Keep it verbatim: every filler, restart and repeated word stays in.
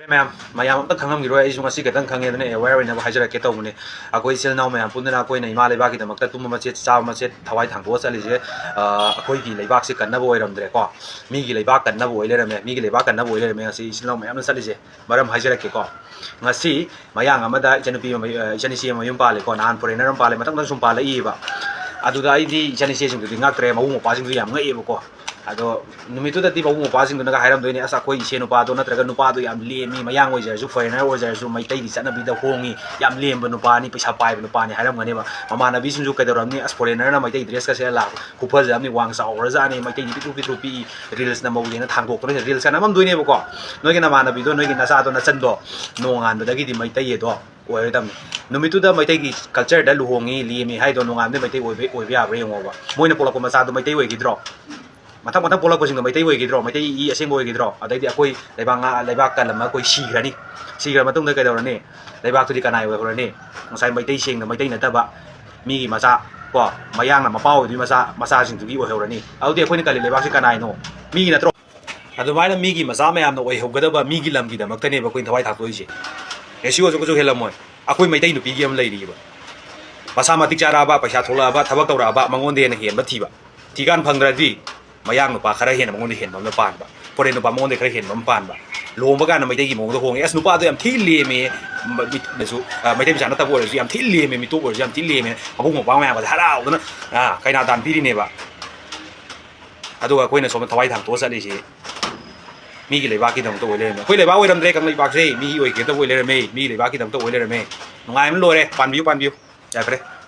ꯃꯌꯥꯝ, ꯃꯌꯥꯝ ꯑꯝꯇ ꯈꯪꯉꯝꯈꯤꯔꯣꯏ, ꯑꯩꯁꯨ ꯉꯁꯤ ꯈꯛꯇꯪ ꯈꯪꯉꯦ, ꯑꯗꯨꯅ aware ꯑꯣꯏꯅꯕ ꯍꯥꯏꯖꯔꯛꯀꯦ ꯇꯧꯕꯅꯦ꯫ ꯑꯩꯈꯣꯏ ꯏꯆꯤꯜ ꯏꯅꯥꯎ ꯃꯌꯥꯝ ꯄꯨꯟꯗꯨꯅ ꯑꯩꯈꯣꯏꯅ ꯏꯃꯥ ꯂꯩꯕꯥꯛꯀꯤꯗꯃꯛꯇ ꯇꯨꯝꯕ ꯃꯆꯦꯠ ꯆꯥꯕ ꯃꯆꯦꯠ ꯊꯋꯥꯏ ꯊꯥꯡꯗꯣꯛꯑ ꯆꯠꯂꯤꯁꯦ, ꯑ, ꯑꯩꯈꯣꯏꯒꯤ ꯂꯩꯕꯥꯛꯁꯦ ꯀꯟꯅꯕ ꯑꯣꯏꯔꯝꯗ꯭ꯔꯦꯀꯣ, ꯃꯤꯒꯤ ꯂꯩꯕꯥꯛ ꯀꯟꯅꯕ ꯑꯣꯏ ꯂꯩꯔꯝꯃꯦ꯫ ꯃꯤꯒꯤ ꯂꯩꯕꯥꯛ ꯀꯟꯅꯕ ꯑꯣꯏ ꯂꯩꯔꯝꯃꯦ ꯉꯁꯤ ꯏꯆꯤꯜ ꯏꯅꯥꯎ ꯃꯌꯥꯝꯅ ꯆꯠꯂꯤꯁꯦ꯫ ꯃꯔꯝ ꯍꯥꯏꯖꯔꯛꯀꯦꯀꯣ, ꯉꯁꯤ ꯃꯌꯥꯡ ꯑꯃꯗ ꯏꯆꯟꯅꯨꯄꯤ ꯑꯃ, ꯑ, ꯏꯆꯟ ꯏꯆꯦ ꯑꯃ ꯃꯌꯨꯝ ꯄꯥꯜꯂꯦꯀꯣ, ꯅꯍꯥꯟ foreigner ꯑꯃ ꯄꯥꯜꯂꯦ, ꯃꯊꯪ ꯃꯊꯪ ꯁꯨꯝ ꯄꯥꯜꯂꯛꯏꯕ꯫ ꯑꯗꯨꯗ ꯑꯩꯗꯤ ꯏꯆꯟ ꯏꯆꯦꯁꯤꯡꯗꯨꯗꯤ ꯉꯛꯇ꯭ꯔꯦ, ꯃꯕꯨꯡ ꯃꯧꯄ꯭ꯋꯥꯁꯤꯡꯗꯨ ꯌꯥꯝ ꯉꯛꯑꯦꯕꯀꯣ꯫ ꯑꯗꯣ ꯅꯨꯃꯤꯠꯇꯨꯗꯗꯤ ꯃꯕꯨꯡ ꯃꯧꯄ꯭ꯋꯥꯁꯤꯡꯗꯨꯅꯒ ꯍꯥꯏꯔꯝꯗꯣꯏꯅꯦ, "ꯑꯁ, ꯑꯩꯈꯣꯏ ꯏꯆꯦ ꯅꯨꯄꯥꯗꯣ ꯅꯠꯇ꯭ꯔꯒ ꯅꯨꯄꯥꯗꯣ ꯌꯥꯝ ꯂꯦꯝꯃꯤ, ꯃꯌꯥꯡ ꯑꯣꯏꯖꯔꯁꯨ, foreigner ꯑꯣꯏꯖꯔꯁꯨ, ꯃꯩꯇꯩꯒꯤ ꯆꯠꯅꯕꯤꯗ ꯍꯣꯡꯉꯤ, ꯌꯥꯝ ꯂꯦꯝꯕ ꯅꯨꯄꯥꯅꯤ, ꯄꯩꯁꯥ ꯄꯥꯏꯕ ꯅꯨꯄꯥꯅꯤ" ꯍꯥꯏꯔꯝꯒꯅꯦꯕ꯫ ꯃꯃꯥꯟꯅꯕꯤꯁꯤꯡꯁꯨ ꯀꯩꯗꯧꯔꯝꯅꯤ, "ꯑꯁ, foreignerꯅ ꯃꯩꯇꯩ dressꯀ ꯁꯦꯠꯂ ꯂꯥꯛꯄ ꯈꯨꯐꯖ ꯑꯃꯅꯤ, ꯋꯥꯡ ꯆꯥꯎꯈ꯭ꯔꯖꯥꯠꯅꯤ, ꯃꯩꯇꯩꯗꯤ ꯄꯤꯛꯇ꯭ꯔꯨ ꯄꯤꯛꯇ꯭ꯔꯨ ꯄꯤꯛꯏ, reels ꯅꯝꯍꯧꯗꯦꯅ ꯊꯥꯡꯗꯣꯛꯇꯅ reelsꯀ ꯅꯝꯃꯝꯗꯣꯏꯅꯦꯕꯀꯣ꯫ ꯅꯣꯏꯒꯤ ꯅꯃꯥꯟꯅꯕꯤꯗꯣ, ꯅꯣꯏꯒꯤ ꯅꯆꯥꯗꯣ, ꯅꯆꯟꯗꯣ ꯅꯣꯡꯉꯥꯟꯕꯗꯒꯤꯗꯤ ꯃꯩꯇꯩ ꯑꯗꯣ ꯑꯣꯏꯔꯗꯝꯅꯤ꯫ ꯅꯨꯃꯤꯠꯇꯨꯗ ꯃꯩꯇꯩꯒꯤ cultureꯗ ꯂꯨꯍꯣꯡꯉꯤ, ꯂꯦꯝꯃꯤ ꯍꯥꯏꯗꯣ ꯅꯣꯡꯉꯥꯟꯕꯗꯩ ꯃꯩꯇꯩ ꯑꯣꯏꯕ, ꯑꯣꯏꯕ ꯌꯥꯕ꯭ꯔꯥ ꯌꯦꯡꯉꯣꯕ꯫ ꯃꯣꯏꯅ ꯄꯣꯛꯂꯛꯄ ꯃꯆꯥꯗꯣ ꯃꯩꯇꯩ ꯑꯣꯏꯈꯤꯗ꯭ꯔꯣ? ꯃꯊꯪ ꯃꯊꯪ ꯄꯣꯛꯂꯛꯄꯁꯤꯡꯗꯣ ꯃꯩꯇꯩ ꯑꯣꯏꯈꯤꯗ꯭ꯔꯣ? ꯃꯩꯇꯩ ꯏ ꯑꯁꯦꯡꯕ ꯑꯣꯏꯈꯤꯗ꯭ꯔꯣ? ꯑꯗꯩꯗꯤ ꯑꯩꯈꯣꯏ ꯂꯩꯕꯥꯛ ꯉꯥ-, ꯂꯩꯕꯥꯛ ꯀꯜꯂꯝꯃ ꯑꯩꯈꯣꯏ ꯁꯤꯈ꯭ꯔꯅꯤ꯫ ꯁꯤꯈ꯭ꯔ ꯃꯇꯨꯡꯗ ꯀꯩꯗꯧꯔꯅꯤ? ꯂꯩꯕꯥꯛꯇꯨꯗꯤ ꯀꯅꯥꯏ ꯑꯣꯏꯍꯧꯔꯅꯤ? ꯉꯁꯥꯏ ꯃꯩꯇꯩ ꯁꯦꯡꯅ ꯃꯩꯇꯩ ꯅꯠꯇꯕ ꯃꯤꯒꯤ ꯃꯆꯥ, ꯀꯣ, ꯃꯌꯥꯡꯅ ꯃꯄꯥ ꯑꯣꯏꯗꯣꯏ ꯃꯆꯥ, ꯃꯆꯥꯁꯤꯡꯗꯨꯒꯤ ꯑꯣꯏꯍꯧꯔꯅꯤ꯫ ꯑꯗꯨꯗꯤ ꯑꯩꯈꯣꯏꯅ ꯀꯜꯂꯤ ꯂꯩꯕꯥꯛꯁꯤ ꯀꯅꯥꯏꯅꯣ? ꯃꯤꯒꯤ ꯅꯠꯇ꯭ꯔꯣ? ꯑꯗꯨꯃꯥꯏꯅ ꯃꯤꯒꯤ ꯃꯆꯥ ꯃꯌꯥꯝꯅ ꯑꯣꯏꯍꯧꯒꯗꯕ ꯃꯤꯒꯤ ꯂꯝꯒꯤꯗꯃꯛꯇꯅꯦꯕ ꯑꯩꯈꯣꯏꯅ ꯊꯋꯥꯏ ꯊꯥꯛꯇꯣꯛꯏꯁꯦ꯫ ꯔꯦꯁꯤꯑꯣꯁꯨ ꯀꯩꯁꯨ ꯍꯦꯜꯂꯝꯃꯣꯏ꯫ ꯑꯩꯈꯣꯏ ꯃꯩꯇꯩ ꯅꯨꯄꯤꯒꯤ ꯑꯃ ꯂꯩꯔꯤꯕ, ꯃꯁꯥ ꯃꯇꯤꯛ ꯆꯥꯔꯛꯑꯕ, ꯄꯩꯁꯥ ꯊꯣꯛꯂꯛꯑꯕ, ꯊꯕꯛ ꯇꯧꯔꯛꯑꯕ, ꯃꯉꯣꯟꯗ ꯍꯦꯟꯅ ꯍꯦꯟꯕ ꯊꯤꯕ꯫ ꯊꯤꯀꯥꯟ ꯐꯪꯗ꯭ꯔꯗꯤ ꯃꯌꯥꯡ ꯅꯨꯄꯥ ꯈꯔ ꯍꯦꯟꯅ ꯃꯉꯣꯟꯗ ꯍꯦꯟꯕ ꯑꯃꯅ ꯄꯥꯟꯕ, ꯐꯣꯔꯦꯟ ꯅꯨꯄꯥ ꯃꯉꯣꯟꯗ ꯈꯔ ꯍꯦꯟꯕ ꯑꯃ ꯄꯥꯟꯕ꯫ ꯂꯨꯍꯣꯡꯕ ꯀꯥꯟꯗ ꯃꯩꯇꯩꯒꯤ ꯃꯑꯣꯡꯗ ꯍꯣꯡꯉꯦ, "ꯑꯁ, ꯅꯨꯄꯥꯗꯣ ꯌꯥꯝ ꯊꯤ ꯂꯦꯝꯃꯦ", ꯃ-, ꯃꯤꯠ-, ꯑ, ꯃꯩꯇꯩ ꯃꯆꯥ ꯅꯠꯇꯕ ꯑꯣꯏꯔꯁꯨ ꯌꯥꯝ ꯊꯤ ꯂꯦꯝꯃꯦ, ꯃꯤꯇꯣꯞ ꯑꯣꯏꯔꯁꯨ ꯌꯥꯝ ꯊꯤ ꯂꯦꯝꯃꯦ, ꯃꯕꯨꯡ ꯃꯧꯄ꯭ꯋꯥ ꯃꯌꯥꯝꯒꯁꯦ ꯍꯔꯥꯎꯗꯅ, ꯑ, ꯀꯩꯅꯥ ꯗꯥꯟ ꯄꯤꯔꯤꯅꯦꯕ꯫ ꯑꯗꯨꯒ ꯑꯩꯈꯣꯏꯅ ꯁꯣꯝꯗ ꯊꯋꯥꯏ ꯊꯥꯡꯇꯣꯛꯑ ꯆꯠꯂꯤꯁꯤ ꯃꯤꯒꯤ ꯂꯩꯕꯥꯛꯀꯤꯗꯃꯛꯇ ꯑꯣꯏ ꯂꯩꯔꯝꯃꯦ꯫ ꯑꯩꯈꯣꯏ ꯂꯩꯕꯥꯛ ꯑꯣꯏꯔꯝꯗ꯭ꯔꯦ, ꯀꯪꯂꯩꯄꯥꯛꯁꯦ ꯃꯤꯒꯤ ꯑꯣꯏꯒꯗꯕ ꯑꯣꯏ ꯂꯩꯔꯝꯃꯦ, ꯃꯤꯒꯤ ꯂꯩꯕꯥꯛꯀꯤꯗꯃꯛꯇ ꯑꯣꯏ ꯂꯩꯔꯝꯃꯦ꯫ ꯅꯨꯡꯉꯥꯏꯕꯅ ꯂꯣꯏꯔꯦ꯫ ꯄꯥꯟꯕꯤꯌꯨ, ꯄꯥꯟꯕꯤꯌꯨ꯫ ꯌꯥꯏꯐꯔꯦ꯫